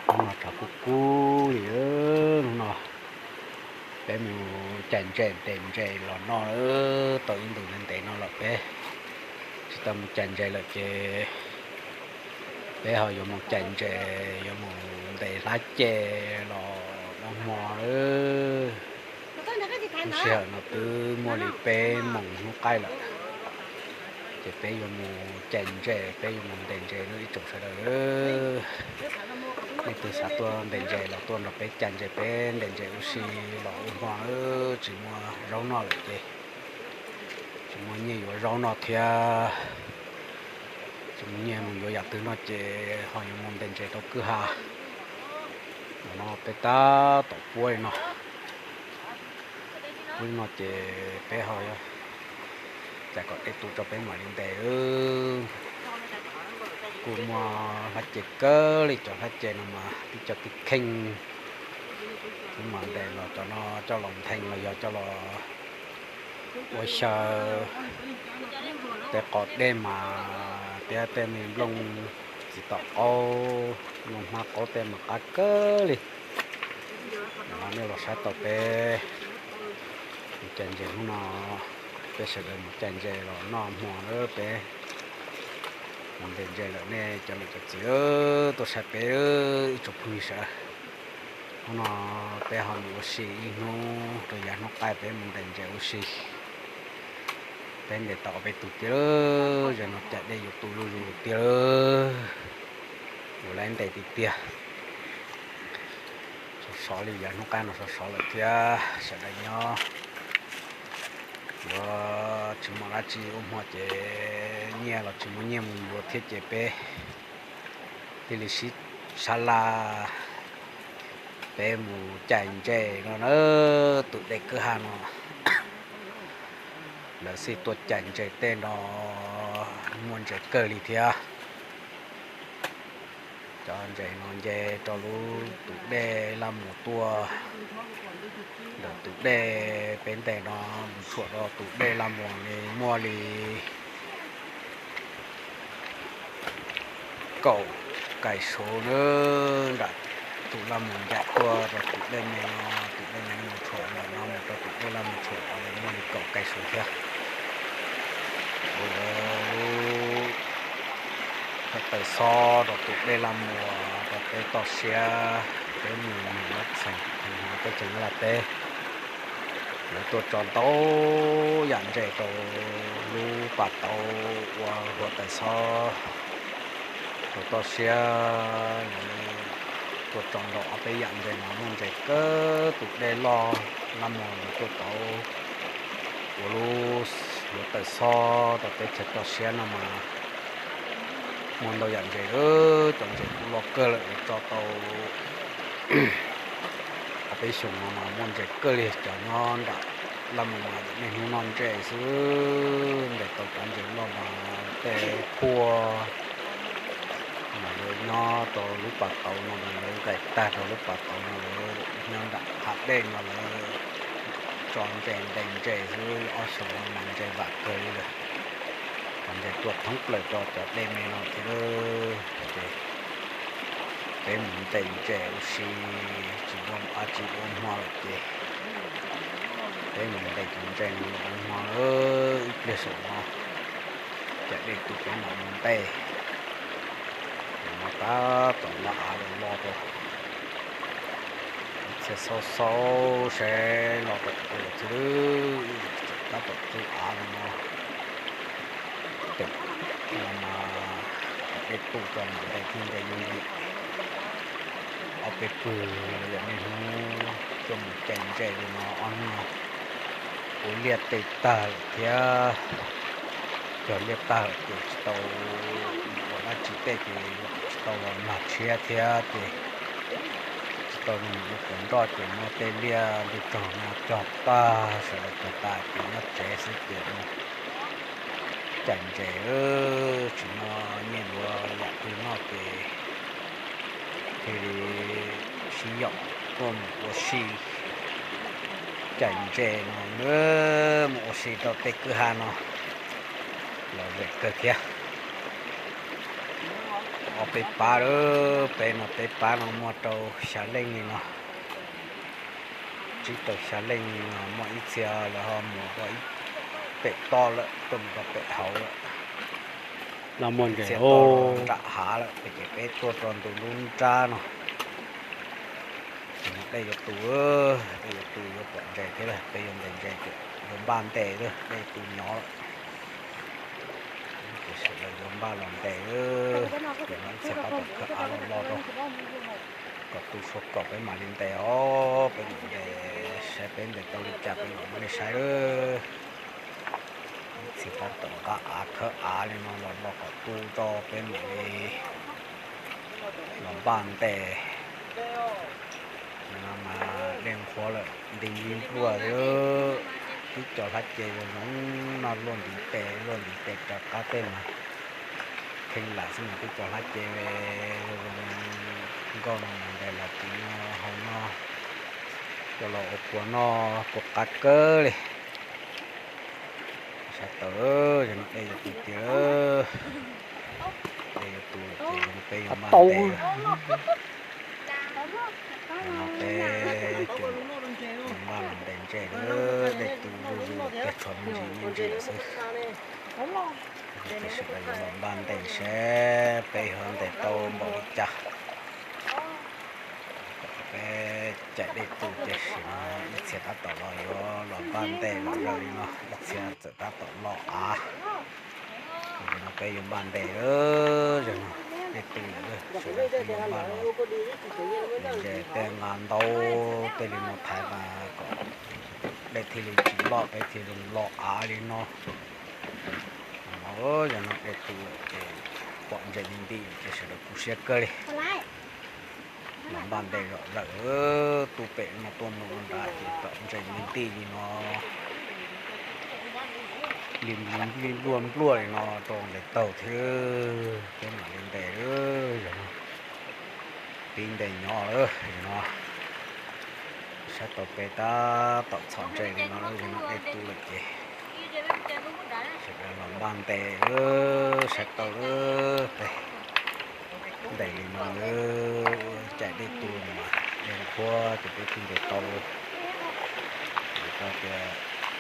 Hnub no tshav kub kub li, hnub no peb mus cais ntses ntes ntses los noj, tau ib ntus ntev ntev no lawm peb tsis tau mus cais ntses lawm ces peb ho yuav mus cais ntses, yuav mus ntes hlab ce los ua hmo lawm. Lub sij hawm no twb muaj li peb moos hnub qaij lawm, ces peb yuav mus cais ntses, peb yuav mus ntes ntses nawb ib tsoom sawv daws. Leej twg xav tuaj ntes ntses los tuaj nrog peb cais ntses, peb ntes ntses ua si los ua hmo nawb. Tsis muaj zaub noj lawm ces tsis muaj nyiaj yuav zaub noj thiab, tsis muaj nyiaj mus yuav yam twg noj ces ho yuav mus ntes ntses rau kwj ha. Ntawm no peb tab tom puab li no. Puab li no ces peb ho txais kom dej tu tso peb mam li ntes. Kuj muaj hlab ce kawg li, cov hlab ce no mas tib co tib kheej. Kuv mam ntes los cov no coj los nthee los yog coj los ua xyaw tej qos dej mas thiab tej me nplooj txiv tom qaub, nplooj hmab qaub tej mas qab kawg li. Nim no nej los saib tau peb mus cais ntses hnub no, peb sawv daws mus cais ntses los noj hmo na peb. Mus ntes ntses lawm nej cov niam cov txiv tuaj saib peb ib tsoom phooj ywg sawv. Hnub no peb ho mus ua si ib hnub rau yav hnub qaij peb mus ntes ntses ua si. Peb ntes tau ob peb tug tiag, zaum no cais dej yuav tu zuj zus tiag, yuav lawv ntes tiag tiag. Sov sov li yav hnub qaij no sov sov lawm thiab sawv daws nyob. Yuav tsis muaj dab tsi ua hmo ces nyiaj los tsis muaj nyiaj mus yuav thiab ces peb thiaj li sib sab laj, peb mus cais ntses no na. Tus dej kwj ha no lawv xij tuaj cais ntses tej no muaj ntses kawg li thiab. Cov ntses no nce rau lub tus dej Laj Muas tuaj. Ntawm tus dej peb ntes no mus tshuam rau tus dej Laj Muas li muaj li kaum kais suv na. Nram tus Laj Muas ncaim tuaj rau tus dej me no, tus dej me no mus tshuam ntawm no mus rau tus dej Laj Muas tshuam li muaj li kaum kais suv thiab. Ua lawv lub hauv taws xob rau tus dej Laj Muas rau peb toj siab, peb mus mus lub txheem Theej Huav teb chaws Nyab Laj teb. Lawv tuaj tso ntau yam ntses rau lub pas tauv ua hauv taws xob rau toj siab. Lawv tuaj tso ntau ob peb yam ntses mas muaj ntses kawg. Tus dej loj Laj Muas lawv tuaj tauv ua lub hauv taws xob rau teb chaws toj siab no mas muaj ntau yam ntses, cov ntses kuj loj kawg lawm, lawv tso tau ob peb xyoos no mas muaj ntses kawg li. Cov nyob nram Laj Muas mas niaj hnub noj ntses xwb, ntes tau cov ntses loj mas tej phuaj mas lawv nyob rau lub pas tauv no mas lawv nqaim tag rau lub pas tauv no, lawv nyob nram hav dej no lawv tso ntses ntes ntses xwb, ob xyoos no mas ntses vam kawg li lawm. Cov ntses tuaj thoob plaws rau cov dej me no thiab. Ces peb mus ntes ntses ua si, tsis muaj dab tsi ua hmo lawm ces peb mus ntes cov ntses no los ua hmo ib pliag saum no, cais dej tu peb mam mus ntes. Nim no tab tom nqa av los lo rau, txhia xaub xaub saib lo rau tus thiab, tab tom tu av no. Tes no mas cais dej tu rau mam ntes thiaj ntes yooj yim. Ob peb pwg yog niaj hnub tuaj mus cais ntses li no, ob hnub no ua liaj tej tag lawm thiab. Cog liaj tag lawm ces tsis tau ua dab tsi tej ces tsis tau los nag tshiab thiab ces tsis tau mus ua puas nroj ces muab tej liaj ntuj tsaug no cog tag, sawv daws cog tas ces nyob tsev xwb ces cais ntses, tsis muaj nyiaj yuav yam twg noj ces thiaj li sib yaum tuaj mus ua si. Cais ntses no mus ua si rau tej kwj ha no los zem kawg thiab. Peb pab lawm, peb no peb pab no muaj rau xya leej li no. Tsib rau xya leej li no, muaj ib txhia lawv ho mus ua ib pem toj lawm, tuaj mus rau pem hauv lawm. Ib txhia tuaj nram hav lawm, ces peb tuaj rau ntu nruab nrab no. Dej yuav tu, dej yuav tu yuav pom ntses thiab lawm, peb yuav ntes ntses ces yuav npaj ntes lawm, dej tu nyov lawm. Ces sawv daws yuav npaj los ntes lawm, ces no ib txhia tab tom khawb av los los rau kom tu suav kom peb mam li ntes os, peb mam ntes saib peb ntes tau li cas peb mam muab nej saib lawm. Ib txhia tab tom nqa av khawb av li no los los kom tu rau peb mam li los npaj ntes. No mas dej nqhuav lawm nti npluaj xwb, tib co hlab ce zoo zoo no luaj ntiv tes luaj ntiv tes rov qab tej mas kheej lam xwb mas tib co hlab ce zoo zoo nkauj no mas ntes los tim no hauv no coj los ua kua noj kua qab kawg li. Sab tawm, yog no dej yuav tu tiag, dej yuav tu ces peb yuav npaj ntes. No peb yuav npaj los ntes ntses lawm, dej tu zuj zus tiag, tshuav me ntsis me ntsis lawm xwb. Ces sawv daws yuav los npaj ntes seb peb yuav ntes tau npaum li cas. Peb caij dej tu ces sim no ib txhia tab tom los yuav los npaj ntes los zaws li no, ib txhia txawm tab tom lo av. Ces no peb yuav npaj ntes lawm, zaum no dej tu lawm, sawv daws peb yuav npaj los ntes tej nqa ntaub tej li no thaiv mas kom dej thiaj li tsis loj peb thiaj zoo lo av li no. Zaum no dej tu lawm ces pom ntses me nti ces sawv daws kuj siab kawg li. Los npaj ntes zom zaws, tu pem no tuaj mus nrad ces pom ntses me nti li no, li npluaj npluaj li no rau ntes taug thiab peb mam li ntes lawm. Zaum no pib ntes nyov lawm no, saib tau peb tab tom txhom ntses li no lawm, zaum no dej tu lawm ces sawv daws los npaj ntes lawm, saib tau lawm peb ntes li no lawm, caij dej tu no mas dej nqhuav ces peb thiaj ntes tau. Vim tias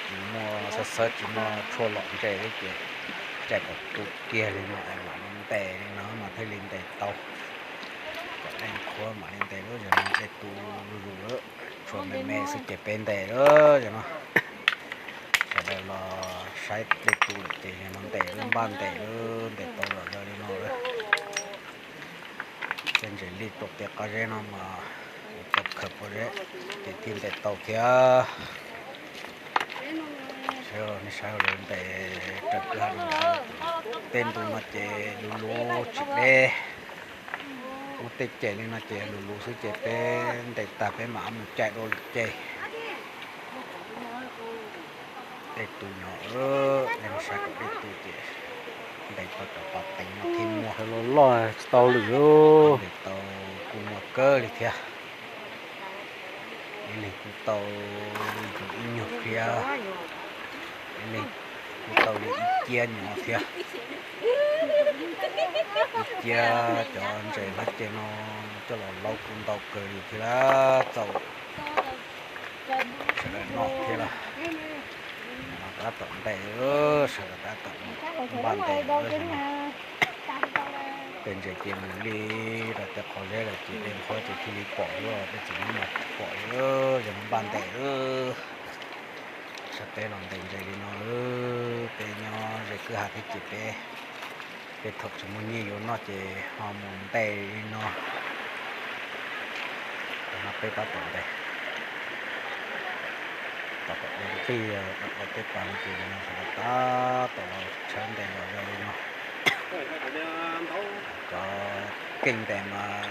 tsis muaj xab xawb tsis muaj tshuaj lom ntses thiab ces caij kom tu kiag li no es mam li ntes li no mas thiaj li ntes tau. Kom dej nqhuav mam li ntes lawm, zaum no dej tu zuj zus lawm, tshuav me me xwb ces peb ntes lawm zaum no. Sawv daws los saib dej tu lawm ces zaum no ntes lawm, npaj ntes lawm, ntes tau zom zaws li no lawm. Tej ntses lij rau tej qab zeb no mas cov khaws pob zeb ces thiaj ntes tau thiab. Saib, nej saib lawv ntes raws kwj ha li ntawd. Tej ntu no ces luv luv tsis deb, ub tej ces li no ces luv luv xwb ces peb ntes tag peb mam mus caij dua lwm ces. Dej tu nyov, nej saib kom dej tu ces ntes tau cov pas teev no thiaj muaj, loj loj tsis tau lwm, ntes tau kuj muaj kawg li thiab. Ib leeg kuj tau ib nyuag pliag, ib leeg kuj tau li ib ciab nyuag thiab. Ib ciab cov ntses hlab ce no coj los laub kuj ntau kawg li thiab, txaus sawv daws noj thiab lawm. Tab tom ntes, sawv daws tab tom npaj ntes lawm. Tej ntses ces mus li rau tej qhov zeb lawm ces dej nqhuab ces thiaj li pom xwb, tej tsis nyob mas pom li. Zaum no npaj ntes lawm, sawv daws los ntes ntses li no, peb nyob ze kwj ha thiab ces peb, peb thaum tsis muaj nyiaj yuav noj ces ho mus ntes li no. Tam no peb tab tom ntes, tab tom ntes tij, dam dam tej pas no ces no sawv daws tab tom los tshawb ntes zom zaws li no. Cov keej ntes mas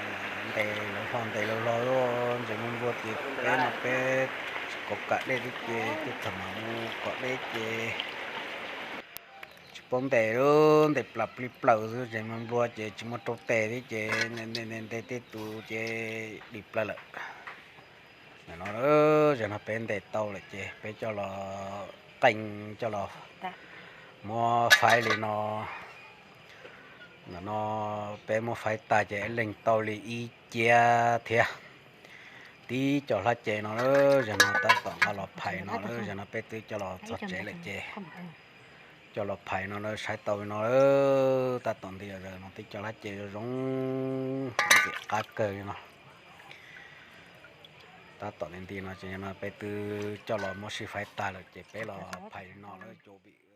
ntes lawv hlo ntes lawv hlo, ntses npluag npluag ces peb no peb tsis kov kam dej thiab ces tej thaum mas mus kom deb ces tsis paub ntes, ntes plas plig plaws xwb, ntses npluag npluag ces tsis muaj rau tes thiab ces ntes ntes tej tus ces dim plaws lawm. Nim no, zaum no peb ntes tau lawm ces peb coj los qee, coj los muab faib li no. Ntawm no peb muab faib tag ces ib leeg tau li ib ciab thiab. Tib co hlab ce no lawm, zaum no tab tom nqa los phais no lawm, zaum no peb twb coj los txog tsev lawm ces coj los phais no lawm, saib tau li no lawm, tab tom nti lawm, zaum no tib co hlab ce zoo zoo, ntxim qab kawg li no. Tab tom nti nti no ces no peb twb coj los muab sib faib tag lawm ces peb los phais li no lawm, cov vim